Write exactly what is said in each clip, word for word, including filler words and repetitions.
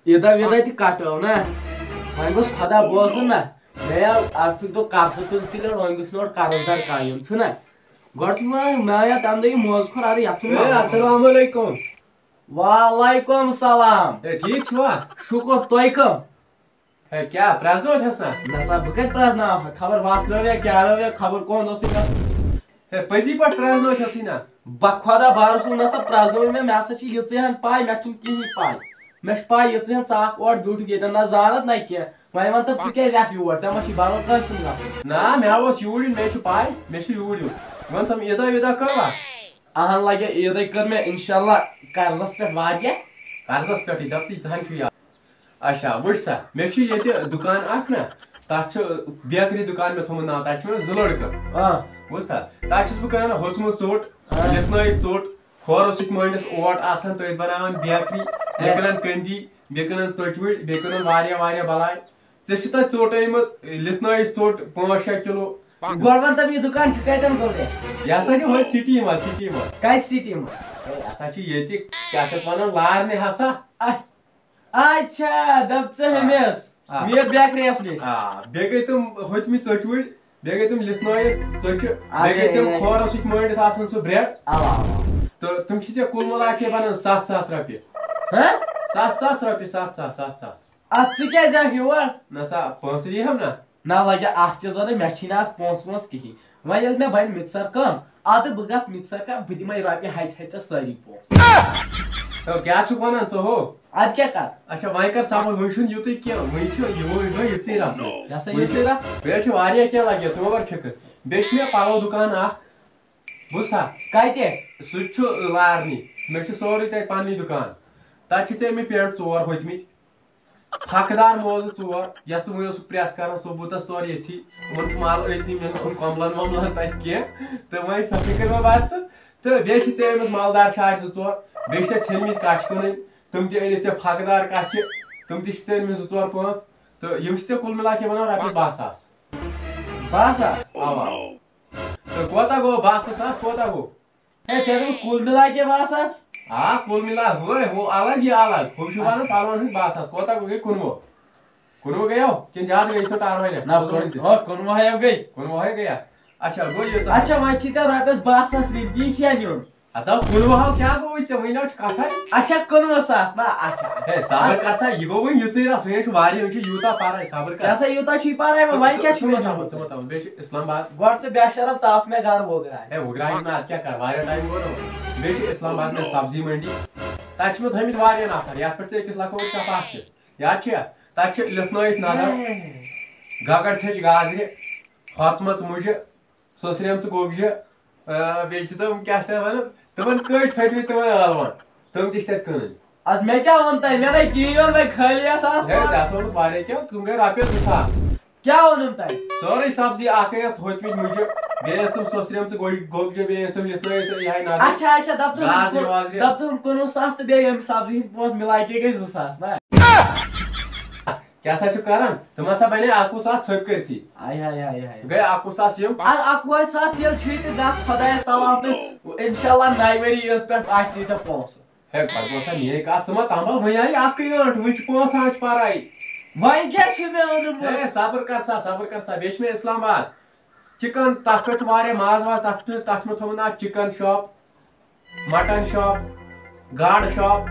عیٖدا ویٖدا تہِ کَٹٲو نا۔ وۄنۍ گوٚژھ خۄدا بوزُن نا۔ مےٚ آو اَکھ دۄہ قرضہٕ تُلۍ تہِ لٔڑ، وۄنۍ گوٚژھ نہٕ اورٕ قرض دار کانٛہہ یُن، چھُنہ؟ گۄڈٕ چھُ وۄنۍ مےٚ آو یَتھ تَمہِ دۄہ یہِ موزٕ کھۄر اَرٕ یَتھ چھُنہٕ ہے، السلام علیکم۔ وعلیکم السلام۔ ہے، ٹھیٖک چھُوا؟ شُکُر، تُہۍ کٕم؟ ہے، کیٛاہ پرٛزنٲوتھَس نا؟ نہ سا، بہٕ کَتہِ پرٛزناوہا؟ خبر وَتھ رٲویا، کیٛاہ رٲویا، خبر کون اوسُے مےٚ۔ ہے، پٔزی پٲٹھۍ پرٛزنٲوتھَسٕے نا؟ بہ خۄدا بھروسہٕ نہ سا پرٛزنٲوٕے مےٚ، مےٚ ہسا چھِ یِژٕے ہن پَے، مےٚ چھُنہٕ کِہیٖنۍ پَے۔ مےٚ چھِ پَے یِژٕے ہن ژٕ اکھ اورٕ بیوٗٹھُکھ ییٚتٮ۪ن، نہ زانَتھ نہ کینٛہہ۔ وۄنۍ وَن تہٕ ژٕ کیٛازِ اکھ یور؟ ژےٚ ما چھُے بدل کٲنٛسہِ ہُنٛد گژھُن؟ نہ، مےٚ اوس یوٗرۍ یُن، مےٚ چھُ پَے، مےٚ چھُ یوٗرۍ یُن۔ وَن تِم عیٖدا ویٖدا کٔروا؟ اہن لگے عیٖدے کٔر مےٚ انشاءاللہ قرضس پٮ۪ٹھ واریاہ۔ قرضس پٮ۪ٹھٕے، دَپ ژٕ، ژٕ ہن چھُے یاد۔ اچھا، وٕچھ سا، مےٚ چھُ ییٚتہِ دُکان اکھ نا، تَتھ چھُ بیکری دُکان مےٚ تھوٚمُت ناو، تَتہِ چھِ مےٚ زٕ لٔڑکہٕ۔ آ۔ بوٗزتھا؟ تَتہِ چھُس بہٕ کٕنان ہوٚژمُت ژوٚٹ، آ۔ لِتھنٲیِتھ ژوٚٹ، کھورو سۭتۍ مٲنِتھ اوٹ آسان تٔتھۍ بَناوان بیکری، بیٚیہِ آ۔ کٕنان کٔنٛدی، بیٚیہِ کٕنان ژۄچوٕڑۍ، بیٚیہِ کٕنان واریاہ واریاہ بَلاے۔ ژےٚ چھِ تَتہِ ژوٚٹ أنۍمٕژ، لِتھنٲیِتھ ژوٚٹ پانٛژھ شےٚ کِلوٗ۔ گۄڈٕ وَن تہٕ مےٚ، یہِ دُکان چھُ کَتٮ۪ن گوٚو مےٚ؟ یہِ ہسا چھُ ہُتہِ سِٹی منٛز، سِٹی منٛز۔ کَتہِ سِٹی منٛز؟ ہے، یہِ ہسا چھُ ییٚتہِ، کیٛاہ چھِ اَتھ وَنان، لارنہِ ہسا۔ اچھ-، اچھا، دَپ ژٕ آ۔ ہُمِس، آ۔ میٖر بیکریَس نِش۔ آ، بیٚیہِ گٔے تِم ہوٚتمٕتۍ ژۄچوٕڑۍ، بیٚیہِ گٔے تِم لِتھنٲیِتھ ژۄچہِ، بیٚیہِ گٔے تِم اَدٕ کھورَس سۭتۍ مٲنٛڈِتھ آسان سُہ برٛٮ۪ڈ۔ اَوا، اَوا۔ تہٕ تِم چھِ ژےٚ کُل مِلا کے بَنان سَتھ ساس رۄپیہِ۔ ہہ؟ سَتھ ساس رۄپیہِ، سَتھ ساس، سَتھ ساس۔ اَدٕ ژٕ کیٛازِ آکھ یور؟ نہ سا، پونٛسہٕ دی ہم نہ۔ نہ لگہِ اَکھ چیٖز وَنہٕ، مےٚ چھِی نہٕ آز پونٛسہٕ وونٛسہٕ کِہیٖنۍ۔ وۄنۍ ییٚلہِ مےٚ بَنہِ مِکسر کٲم، اَدٕ بہٕ گژھٕ مِکسر کامہِ، بہٕ دِمَے رۄپیہِ ہَتہِ ہَتہِ ژےٚ سٲری پونٛسہٕ۔ تو کیٛاہ چھُکھ وَنان ژٕ ہو؟ اَدٕ کیٛاہ کَرٕ؟ اچھا، وۄنۍ کر صبر، وۄنۍ چھُنہٕ یُتُے کینٛہہ، وۄنۍ چھُ یِہوٚے، یِہوٚے یِژٕے رَژھ۔ یہِ ہسا وۄنۍ یِژٕے چھُ، رَژھ۔ بیٚیہِ چھِ واریاہ کینٛہہ لَگہِ، ژٕ مہ بَر فِکر۔ بیٚیہِ چھِ مےٚ پَلو دُکان اَکھ، بوٗزتھا؟ کَتہِ؟ سُہ تہِ چھُ لارنٕے، مےٚ چھُ سورُے تَتہِ پَننُے دُکان۔ تَتہِ چھِ ژےٚ مےٚ پٮ۪نٛٹ ژور ہوٚتمٕتۍ۔ پھکہٕ دار موزٕ ژور، یَتھ ژٕ وٕنۍ اوسُکھ پرٛٮ۪س کران، سُہ بوٗتَس تورٕ ییٚتھی۔ یِمَن چھُ مَل أتھی، مےٚ چھُنہٕ کۄمبلَن وۄمبلَن تَتہِ کینٛہہ۔ تہٕ وۄنۍ سۄ فِکر مہ بَر ژٕ۔ تہٕ بیٚیہِ چھِ ژےٚ أمِس مَلدار شاٹہِ زٕ ژور، بیٚیہِ چھِ ژےٚ ژھیٚنمٕتۍ کَچھہِ کٕنٕنۍ، تِم تہِ أنِتھ ژےٚ پھکہٕ دار کَچھہِ، تِم تہِ چھِ ژےٚ أنمٕتۍ زٕ ژور پانٛژھ۔ تہٕ یِم چھِ ژےٚ کُل مِلا کے بَنان رۄپیَس باہ ساس۔ باہ ساس؟ اَوا۔ تہٕ کوتاہ گوٚو؟ باہ تہٕ ساس کوتاہ گوٚو؟ ہے، ژےٚ دوٚپُکھ کُل مِلا کے باہ ساس؟ آ، کُل مِلا، ہُے، ہُہ الگ، یہِ الگ۔ ہُہ چھُ وَنان اچھا۔ پَلوَن ہٕنٛدۍ باہ ساس۔ کوتاہ گوٚو؟ گٔے کُنوُہ۔ کُنوُہ گٔیو؟ کِنہٕ زیادٕ گٔے؟ یِتھ پٲٹھۍ تارٕ واریاہ؟ نہ، بوز وۄنۍ ژٕ۔ ہُہ کُنوُہ ہَے گٔے۔ کُنوُہ ہَے گٔیا؟ اچھا، گوٚو یہِ ژٕ۔ اچھا، وۄنۍ چھی ژےٚ رۄپیَس باہ ساس نِنۍ، تی چھِیا نیُن؟ ہتو کُنوُہ ہو کیٛاہ گوٚوُے ژےٚ؟ وٕنہِ حظ چھِ کتھے۔ اچھا، کُنوُہ ساس نا، اچھا۔ ہے، صبر کر سا، یہِ گوٚو وۄنۍ یِژٕے رژھ، وۄنۍ حظ چھِ واریاہ، وۄنۍ چھِ یوٗتاہ پرے، صبر کر۔ کیٛاہ سا یوٗتاہ چھُے پرے وۄنۍ، ژٕ، وۄنۍ ژٕ، کیٛاہ ژٕ چھُ مہ مےٚ تھاوُن، ژٕ مہ تھاوُن، بیٚیہِ چھُ اسلام آباد۔ گۄڈٕ ژٕ بے شرم، ژاپھ مےٚ گرٕ وۄگراے۔ ہے، وۄگراے نہٕ، اتھ کیٛاہ کر، واریاہ ٹایم گوٚو نا وۄنۍ۔ بیٚیہِ چھُ اسلام آباد مےٚ سبزی منڈی، تتہِ چھِ مےٚ تھٲمٕتۍ واریاہ نفر، یتھ پٮ۪ٹھ ژٕ أکِس لکھو ژےٚ پتھ تہِ۔ یاد چھُیا؟ تتہِ چھِ لِتھنٲیِتھ نظر، ہے۔ گگر ژھیٚچ گازرِ، ہۄژمژ مُجہِ، سۄسریمژٕ گۄگجہِ، آ، بیٚیہِ چھِ تِم کیٛاہ چھِ تَتھ وَنان؟ تِمَن کٔٹۍ پھٔٹمٕتۍ تِمَن ٲلوَن۔ تِم تہِ چھِ تَتہِ کٕنٕنۍ۔ اَدٕ مےٚ کیٛاہ ووٚن تۄہہِ؟ مےٚ نَے کِہیٖنۍ ووٚن، وۄنۍ خٲلی اَتھ آس ہے، پَتھ۔ ژےٚ آسہٕ ووٚنمُت واریاہ کینٛہہ، تِم گٔے رۄپیَس زٕ ساس۔ کیٛاہ ووٚنُم تۄہہِ؟ سٲرٕے سبزی اَکھ گٔے اَتھ ہوٚتمٕتۍ مُجہِ، بیٚیہِ ٲس تِم سۄسریمژٕ گۄگجہِ، گۄگجہِ، بیٚیہِ ٲس تِم لِتھٲیِتھ یِہوٚے نَدٕرۍ۔ اچھا، اچھا، دَپ ژٕ گازرِ وازرِ۔ دَپ ژٕ کُنوُہ ساس تہٕ بیٚیہِ ییٚمہِ سبزی ہِنٛدۍ پونٛسہٕ مِلایہِ کے گٔے زٕ ساس نا؟ کیٛاہ سا چھُ کران؟ تِم ہسا بنے اکوُہ ساس ژھٔپۍ کٔرتھی۔ ہاے، ہاے، ہاے، ہاے۔ گٔے اکوُہ ساس یِم۔ اَدٕ اَکوُہ ساس ییٚلہِ چھی تہٕ گژھ خۄدایَس حوالہٕ تہٕ اِنشاءاللہ نَیہِ ؤری یِیَس پٮ۪ٹھ آسہِ ژےٚ پونٛسہٕ۔ ہے، پتہٕ گوٚو سا میٛٲنۍ کَتھ، ژٕ ما تنبل، وۄنۍ آیہِ اَکٕے ٲنٛٹ، وۄنۍ چھِ پانٛژھ آنٛچہِ پَرے۔ وۄنۍ کیٛاہ چھُ مےٚ اوٚنمُت؟ ہے، صبر کر سا، صبر کر سا، بیٚیہِ چھِ مےٚ اسلام آباد چِکن، تَتھ پٮ۪ٹھ چھُ واریاہ ماز واز، تَتھ پٮ۪ٹھ، تَتھ چھُ مےٚ تھوٚومُت ناو چِکن شاپ۔ مٹن شاپ، گاڈٕ شاپ،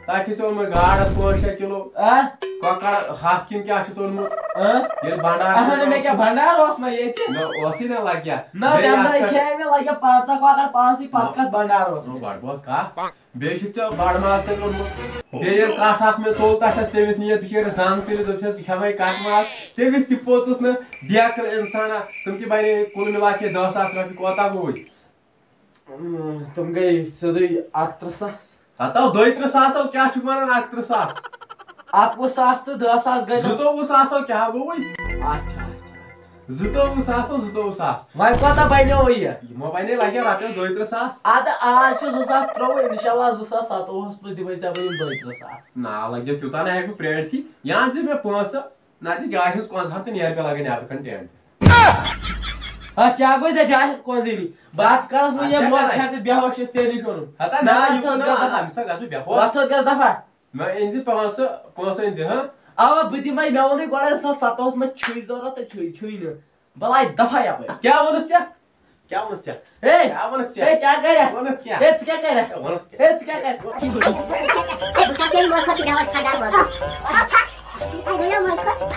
تَتہِ چھِ ژےٚ اوٚنمُت گاڈَس پانٛژھ شےٚ کِلوٗ، آ؟ کۄکَر ہَتھ کِنہٕ کیٛاہ چھُتھ اوٚنمُت؟ آ؟ ییٚلہِ بھنڈار اَہَن، چھُ مےٚ کیٛاہ اوسمُت۔ بھنڈار اوس مےٚ ییٚتہِ؟ نہ، اوسُے نہ لَگہِ ہا۔ نہ، بیٚیہِ تَمہِ اَتھ دۄہ پٮ۪ٹھ کھیٚیے مےٚ لَگہِ ہا پنٛژاہ کۄکَر پانسٕے، پَتہٕ نہ۔ کَتھ بھنڈار اوس نہ، مےٚ؟ گۄڈٕ بوز کَتھ۔ بیٚیہِ چھُ ژےٚ بَڑٕ ماز تَتہِ اوٚنمُت۔ بیٚیہِ ییٚلہِ کَٹھ اَکھ مےٚ ژوٚل، تَتھ ٲس تٔمِس نِیَت بِچٲرِس زَنٛگ تُلِتھ، دوٚپُس، "بہٕ کھٮ۪مَے کَٹہٕ ماز۔" تٔمِس تہِ پوٚژُس نہٕ بیکٕل اِنسانا۔ تِم تہِ بَنے کُل مِلا کے دَہ ساس رۄپیہِ، کوتاہ گوٚوُے؟ اۭں، تِم گٔے سیوٚدُے اَکترٕہ ساس۔ ہتو دۄیہِ ترٕٛہ ساسو کیٛاہ چھُکھ وَنان اَکترٕٛہ ساس؟ اَکوُہ ساس تہٕ دَہ ساس گٔے تِم۔ زٕتووُہ ساسو کیٛاہ گوٚوُے؟ اچھا، اچھا، اچھا۔ زٕتووُہ ساسو زٕتووُہ ساس۔ وۄنۍ کوتاہ بنیووُے یہِ؟ یِمو بنے لگے رۄپیس دۄیہِ ترٕٛہ ساس۔ اَدٕ آز چھُ زٕ ساس ترٛۆوُہ، انشاءاللہ زٕ ساس ستووُہس منٛز دِمے ژےٚ بہٕ یِم دۄیہِ ترٕٛہ ساس۔ نا لگیو تیوٗتاہ نہٕ ہٮ۪کہٕ بہٕ پرٛٲرتھی۔ یا دِ مےٚ پونٛسہٕ، نتہٕ جایہِ ہٕنٛز کۄنٛزہا تہٕ نیرٕ بہٕ لگے نٮ۪برٕ کَنہِ ٹینٹ۔ ہا، کیٛاہ گوٚو ژےٚ جایہِ ہٕنٛز کۄنٛزٲری؟ بہٕ آسہٕ کران وۄنۍ اَدٕ یہِ کیٛاہ موزٕ کرے؟ کھسہِ بے ہوش یُس ژےٚ نِش اوٚنُم۔ ہتا نا، نہ، یہِ وۄتھ گوٚو نہ، گژھ دفعہ۔ اَمہِ سۭتۍ گژھٕ بہٕ بے ہوش۔ وۄتھ تھوٚد گژھ دفعہ۔ مےٚ أنۍ زِ پانٛژھ ساس، پونٛسہٕ أنۍ زِ، ہاں؟ اوا، بہٕ دِمے، مےٚ ووٚنُے گۄڈے، زٕ ساس ستووُہس منٛز چھُے ضروٗرت تہٕ چھُے، چھُے نہٕ۔ بلاے دفا یپٲرۍ۔ کیٛاہ ووٚنُتھ ژےٚ؟ کیٛاہ ووٚنُتھ ژےٚ؟ ہے! کیٛاہ ووٚنُتھ ژےٚ؟ ہے، کیٛاہ کرکھ؟ ووٚنُتھ کیٛاہ؟ ہے، ژٕ کیٛاہ کرکھ؟ کیٛاہ ووٚنُتھ کیٛاہ؟ ہے، ژٕ کیٛاہ کرکھ؟ ہے، بہٕ کَتھ ژےٚ منٛز کھۄتہٕ ژٕ بیٚہوان خانٛدار منٛز۔ ہے، ؤنِو منٛز کھۄتہٕ۔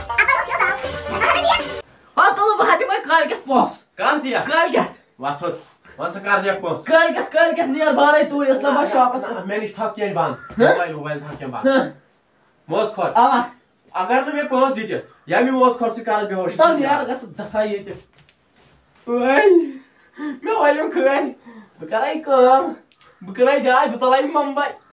آ، تُلہٕ بہٕ ہا دِمے کالکٮ۪تھ پونٛسہٕ۔ کر دِیا؟ کالکٮ۪تھ۔ وۄتھ تھوٚد۔ وۄنۍ ژٕ کر دِیا پونٛسہٕ؟ کالکٮ۪تھ، کالکٮ۪تھ نیر بارے توٗرۍ اسلام آباد شاپس پٮ۪ٹھ۔ نہ، مےٚ نِش تھاو کینٛہہ بنٛد۔ ہہ؟ موبایل ووبایل تھاو کینٛہہ بنٛد۔ ہہ؟ موز کھۄر۔ اوا۔ اگر نہٕ مےٚ پونٛسہٕ دِتھ، یا مےٚ موز کھۄر سۭتۍ کرکھ بے ہوش۔ تَلہٕ نیر گژھ دفا ییٚتہِ۔ وٲے، مےٚ وَلیُم خٲرۍ۔ بہٕ کَرَے کٲم۔ بہٕ کٕنَے جاے، بہٕ ژَلَے مُمبَے۔